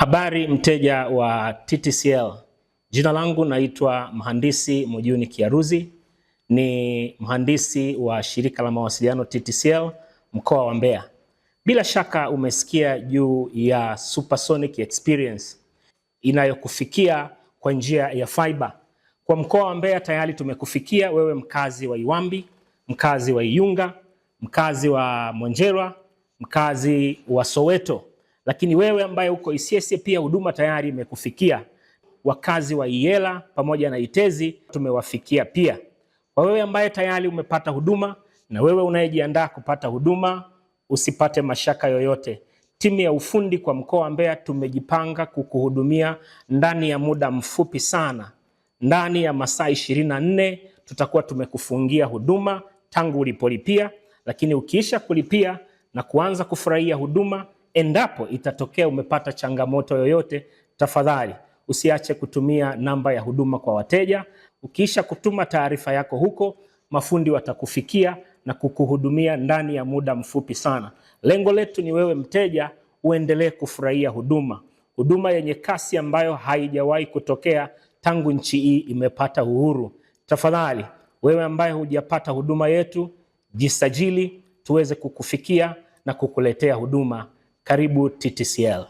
Habari mteja wa TTCL. Jina langu naitwa Mhandisi Mujuni Kiaruzi, ni mhandisi wa shirika la mawasiliano TTCL mkoa wa Mbeya. Bila shaka umesikia juu ya Supersonic Experience inayokufikia kwa njia ya fiber. Kwa mkoa wa Mbeya tayari tumekufikia wewe mkazi wa Iwambi, mkazi wa Iyunga, mkazi wa Mwanjelwa, mkazi wa Soweto. Lakini wewe ambaye uko Isyesye pia huduma tayari imekufikia. Wakazi wa Iyela pamoja na Itezi tumewafikia pia. Kwa wewe ambaye tayari umepata huduma na wewe unayejiandaa kupata huduma, usipate mashaka yoyote. Timu ya ufundi kwa mkoa wa Mbeya tumejipanga kukuhudumia ndani ya muda mfupi sana. Ndani ya masaa 24 tutakuwa tumekufungia huduma tangu ulipolipia, lakini ukiisha kulipia na kuanza kufurahia huduma, endapo itatokea umepata changamoto yoyote, tafadhali usiache kutumia namba ya huduma kwa wateja. Ukiisha kutuma taarifa yako huko, mafundi watakufikia na kukuhudumia ndani ya muda mfupi sana. Lengo letu ni wewe mteja uendelee kufurahia huduma, huduma yenye kasi ambayo haijawahi kutokea tangu nchi hii imepata uhuru. Tafadhali wewe ambaye hujapata huduma yetu, jisajili tuweze kukufikia na kukuletea huduma. Karibu TTCL.